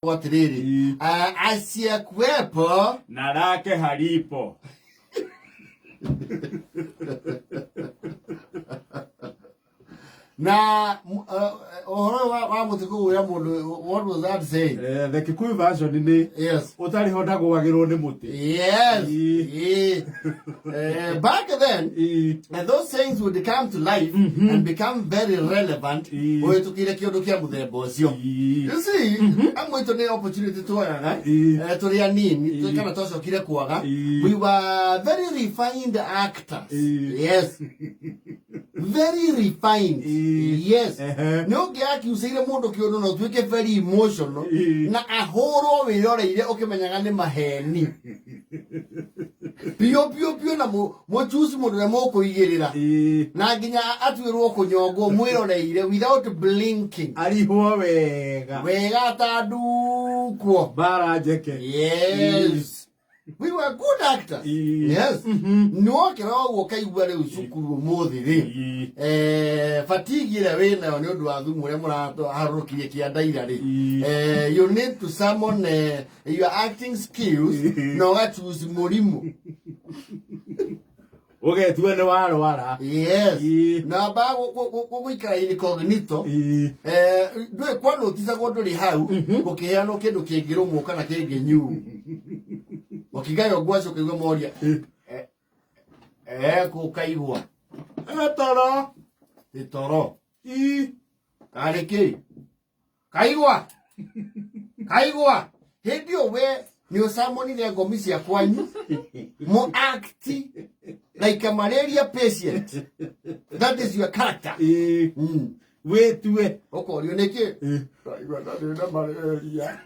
Atĩrĩrĩ, asiyekuwepo na lake halipo. Na ũhoro ũyũ wa mũtĩ kũgwĩra mũndũ, what was that saying? The Kikuyu version nĩ ũtarĩ ho ndagũagĩrwo nĩ mũtĩ. Yes. Yeah. Back then, and those sayings would come to life and become very relevant ũhĩtũkĩire kĩũndũ kĩa mũthemba ũcio. You see, amwe itũ nĩ opportunity tuoyaga tũrĩ anini kana twacokire kwaga. We were very refined actors. Yes. Very refined. Yes. Nĩ ũngĩakiucĩire mũndũ kĩũndũ na ũtuĩke very emotional na ahũrwo wĩroreire ũkĩmenyaga nĩ maheni biũ biũ biũ na mũchuci mũndũ ũrĩa mũkũigĩrĩra na nginya atuĩrwo kũnyongwo mwĩroreire without blinking. Arihwo wega. Wega atandukwo. Mbara njeke. Yes. We were good actors. Yes. Nĩwokĩra ũguo ũkaigua rĩu cukuru ũmũthĩ rĩ, fatigue ĩrĩa wĩ nayo nĩ ũndũ wa thumu ũrĩa mũraharũrũkirie kĩanda ira rĩ, you need to summon your acting skills na ũgachoose mũrimũ. Ũgetua nĩ warwara. Yes. Na ba gũikara incognito. Ndũĩ kwanoticagwo ndũrĩ hau gũkĩheanwo kĩndũ kĩngĩrũmwo kana kĩngĩnyuo. Ũkĩgaywo ngwacĩ ũkaigua moria kũkaigua. Toro. Ĩ toro. Karĩ kĩ? Kaigua. Kaigua. Hĩndĩ ĩyo we nĩ ũcamonire ngomi cia kwanyu mo act like a malaria patient. That is your character. Wĩtue. Ũkorio nĩkĩ? Ndaigua ndarĩ na malaria.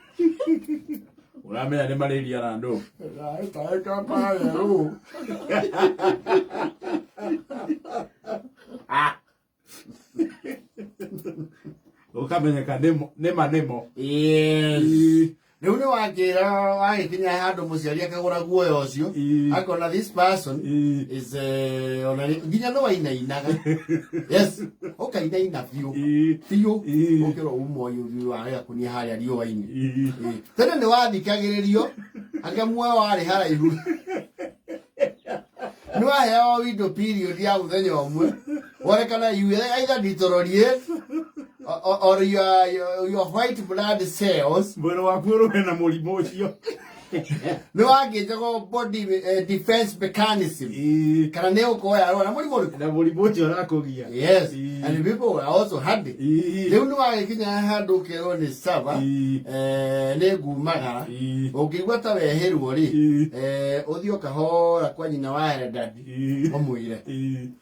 Ũramenya nĩ malaria na ndũ. Ndahĩtahĩka mayerũ. Ũkamenyeka nĩma nĩmo. Yes. Rĩu nĩ wanjĩra wagĩkinya handũ mũciari akagũra guoya ũcio akona this person is ona nginya nĩ wainainaga. Yes, ũkainaina biũ biũ ũkĩrwo uma ũyũ wa gakunia harĩa riũa-inĩ. Tene nĩ wathikagĩrĩrio anga muoyo warĩ haraihu nĩ waheagwo window period ya mũthenya ũmwe wonekana you either deteriorate or your white blood cells. Mwĩrĩ waku ũrũe na mũrimũ ũcio. Nĩ wangĩnjagwo body defense mechanism kana nĩ ũgũkorwo yarũa na mũrimũ ũrĩkũ. Na mũrimũ ũcio ũrakũgia. Yes. And people were also handy. Rĩu nĩ wagĩkinya handũ ũkerwo nĩ sawa, nĩ ngumagara ũngĩigua ta wehĩrwo rĩ, ũthiĩ ũkahora kwa nyina wa Eredadi ũmwĩre.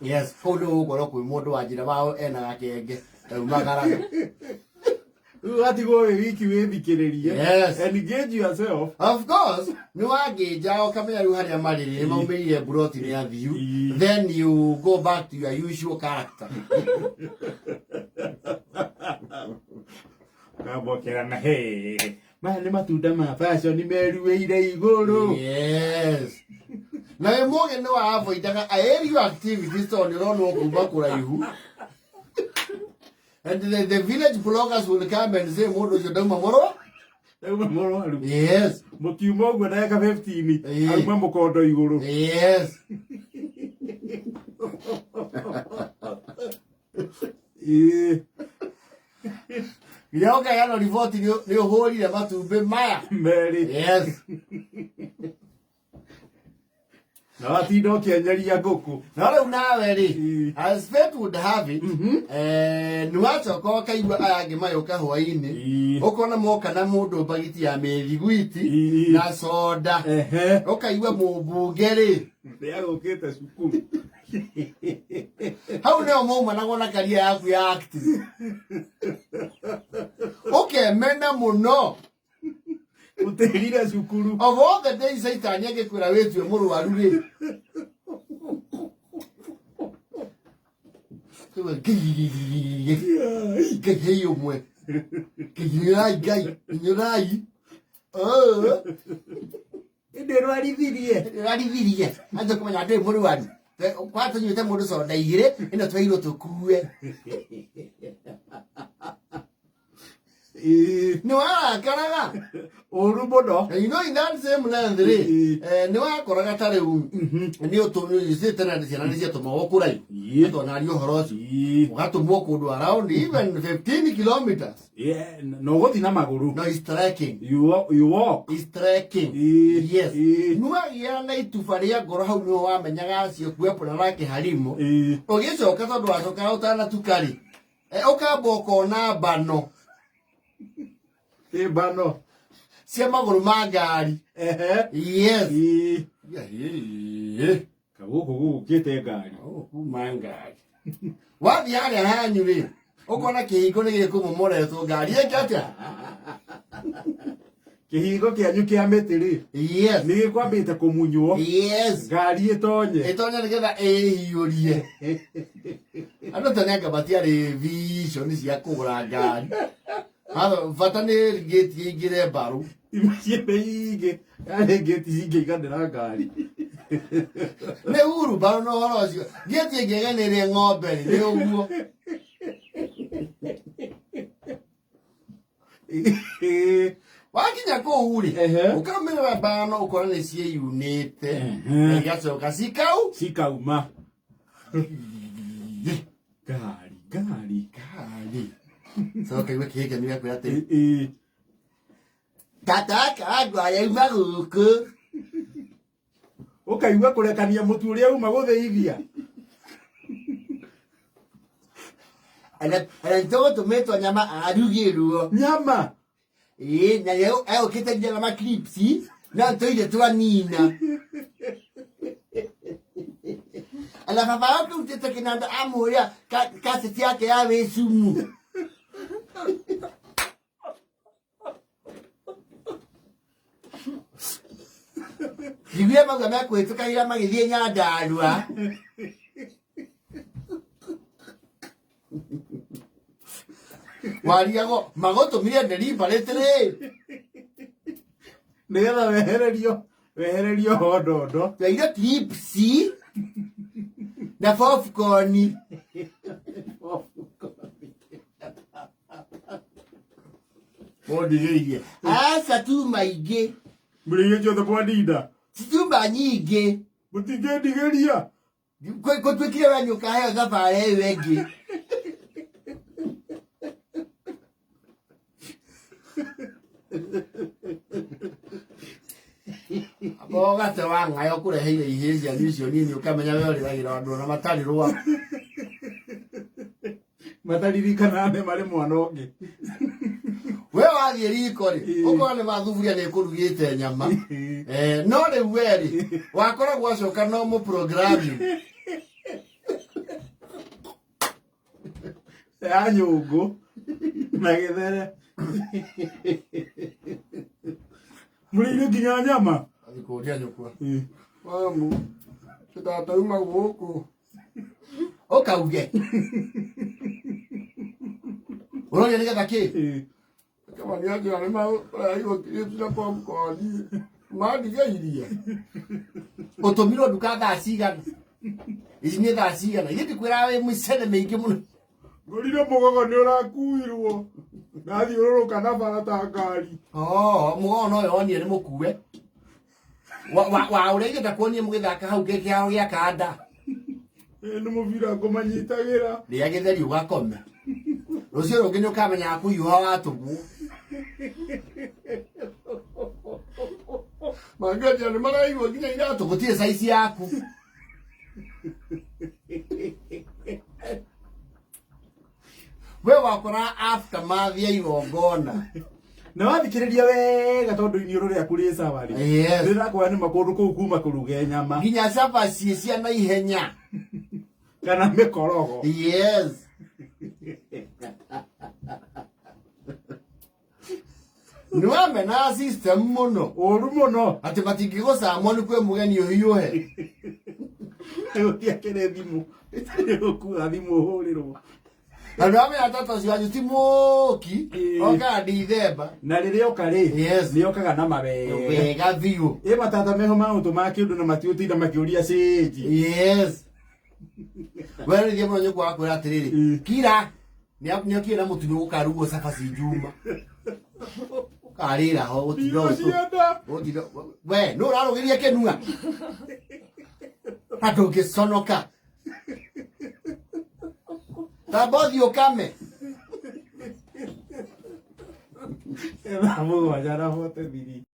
Yes, kũu nĩ gũgũkorwo kwĩ mũndũ wa njĩra wao ena gakenge kaumagaraga. Rĩu watigwo wĩ wiki wĩthikĩrĩrie. Yes. Engage yourself. Of course, nĩ wangĩnja ũkamenya rĩu harĩa marĩ rĩ, maumĩrire mburoti nĩ athiu. Then you go back to your usual character. Kambokera na he. Maya nĩ matunda ma fashion meruĩire igũrũ. Yes. Na wĩ mũgĩ nĩ wa avoidaga aerial activities tondũ nĩ ũronwo kuma kũraihu. And the village bloggers will come and say mũndũ ũcio ndauma mũrũ. Ndauma mũrwaru. Yes. Mũkiuma ũguo ndagĩka 15 auma mũkondo igũrũ. Yes. Nginya ũkaheanwo riboti nĩ ũhũrire matumbĩ maya. Merĩ. Yes. Na watinda ũkĩenyeria ngũkũ. No rĩu nawe rĩ, as fate would have it, nĩ wacoka ũkaigua aya angĩ magĩũka hwaĩ-inĩ, ũkona moka na mũndũ mbagiti ya mĩthiguiti na soda, ũkaigua mũmbunge rĩ Nĩ agũkĩte cukuru. Hau nĩho maumanagwo na karia yaku ya acting. Ũkemena mũno. Ũtĩrire cukuru. Of all the days Caitani angĩkwĩra wĩtue mũrwaru rĩ. Ngai hei ũmwe. Ngai Ngai, inyũrai. Ĩndĩ rwarithirie. Rwarithirie. Anjia kũmenya ndĩ mũrwaru. Kwa tũnyuĩte mũndũ soda igĩrĩ, ĩno tweirwo tũkue. Nĩ warakaraga. Ũru mũno. And you know in that same length rĩ, nĩ wakoraga ta rĩu nĩ ũtũ tene ciana nĩ ciatũmagwo kũraihu. Twonaria ũhoro ũcio. Ũgatũmwo kũndũ around even 15 kilometers. Yeah, na ũgũthiĩ na magũrũ. No, is trekking. You walk. Is trekking. Yes. Nĩwagĩa na ituba rĩa ngoro hau nĩho wamenyaga acio kuwepo na nake harimo. Ũgĩcoka tondũ wacokaga ũtanatuka rĩ, ũkamba ũkona mbano. Ĩ mbano. Cia magũrũ ma ngari. Yes. Kagũkũ gũgũkĩte ngari. Kuma ngari. Wathiĩ harĩa hanyu rĩ, ũkona kĩhingo nĩ gĩkũmomoretwo ngari ĩngĩ atĩa? Kĩhingo kĩanyu kĩa mĩtĩ rĩ. Yes. Nĩ gĩkwambĩte kũmunywo. Yes. Ngari ĩtonye. Ĩtonye nĩgetha ĩhiũrie. Andũ tene anga matiarĩ vision cia kũgũra ngari. Bata nĩ ngĩti ĩingĩre mbaru. Mĩciĩ mĩingĩ yarĩ ngĩti cingĩiganĩra ngari. Nĩ uru mbaru na ũhoro ũcio. Ngĩti ĩngĩiganĩre ng'ombe rĩ, nĩ ũguo. Wakinya kũu rĩ, ũkamĩrora mbano ũkona nĩ ciĩyunĩte. Na igacoka cikau. Cikauma. Ngari, ngari. Ngari. Coka igue kĩhĩke nĩ gĩakwĩra atĩ. Tata aka andũ arĩa uma gũkũ. Ũkaigua kũrekania mũtu ũrĩa uma gũthĩithia. Ana nĩtũgũtũmĩtwo nyama arugĩrwo. Nyama? Ĩĩ, na egũkĩte nginya na maclips, no tũire twanina. Ana baba akũrutĩte kĩnanda amũhũrĩra kaseti yake ya wĩcumu. Njiguire mauga mekũhĩtũkagĩra magĩthiĩ Nyandarua. Wariago magũtũmire deliberately. Nĩgetha wehererio hondondo. Twaire chips na popcorn. Mũndigĩirie. Aca tuma ingĩ. Mũrĩirie ciothe mwandinda. Tuma nyingĩ. Mũtingĩndigĩria. Gũtuĩkire we nĩũkaheo thabarĩ ĩyo ĩngĩ. Amba ũgate wa ng'ayo kũreheire ihĩĩ cianyu icio nini ũkamenya we ũrĩragĩra andũ ona matarĩ rwaku. Mataririkanaga nĩ marĩ mwana ũngĩ. We wathiĩ riko rĩ, ũkona nĩ mathuburia nĩ ĩkũrugĩte nyama. No rĩu we rĩ, wakoragwo acoka no mũ-programming. Ya nyũngũ na gĩthere. Mũrĩire nginya nyama? Athiĩ kũũria nyũkwa. Mamu, tũtatauma gũkũ. Ũkauge. Ũroria nĩgetha kĩ? Kama nĩ anjĩra nĩ marehairwo chips na popcorn. Mandigĩirie. Ũtũmirwo nduka thaa cigana? Ici nĩ thaa cigana? Ithuĩ ndikwĩraga wĩ mĩcere mĩingĩ mũno. Ngorire mũgogo nĩ ũrakuirwo. Ndathiũrũrũka na bara ta ngari. Oh, mũgogo no yonie nĩ mũkue. Wa ũrĩa ingĩenda kuonia mũgĩthaka hau kĩharo gĩa kanda. Nĩ mũbira ngũmanyitagĩra. Rĩa gĩtheri ũgakome. Rũciũ rũngĩ nĩ ũkamenyaga kũhiũha watũmwo. Mangĩendia nĩ maraigua nginya iratũ gũtirĩ saizi yaku. We wakora aftermath ya igongona. Na wathikĩrĩria wega tondũ iniũrũ rĩaku rĩ sawa rĩ. Yes. Rĩrakwĩra nĩ makũndũ kũu kuma kũruge nyama. Nginya cabaci cia naihenya. Kana mĩkorogo. Yes. Nĩ wamena system mũno. Ũru mũno. Atĩ matingĩgũcamwo nĩ kwĩ mũgeni ũhiũhe. Gũtiakĩrĩ thimũ. Gũkua thimũ ũhũrĩrwo. Na nĩ wamenya tata ũcio wanyu ti mũũki, okaga Dithemba. Na rĩrĩa oka rĩ, Yes. nĩ okaga na mawega. Wega biũ. Ĩ matata meho ma ũtũ ma kĩũndũ na matiũtinda makĩũria cĩnji. Yes. We rĩrĩa mũno nyũkwa wakwĩra atĩrĩrĩ, kira. Nĩokire na mũtino gũkarugwo cabaci njuma. Karĩra ho gũtinda Ndigũcienda. gũtinda we nũ ũrarũgĩria kĩnua na ndũngĩconoka tamba ũthiĩ ũkame. Thaa 7:43.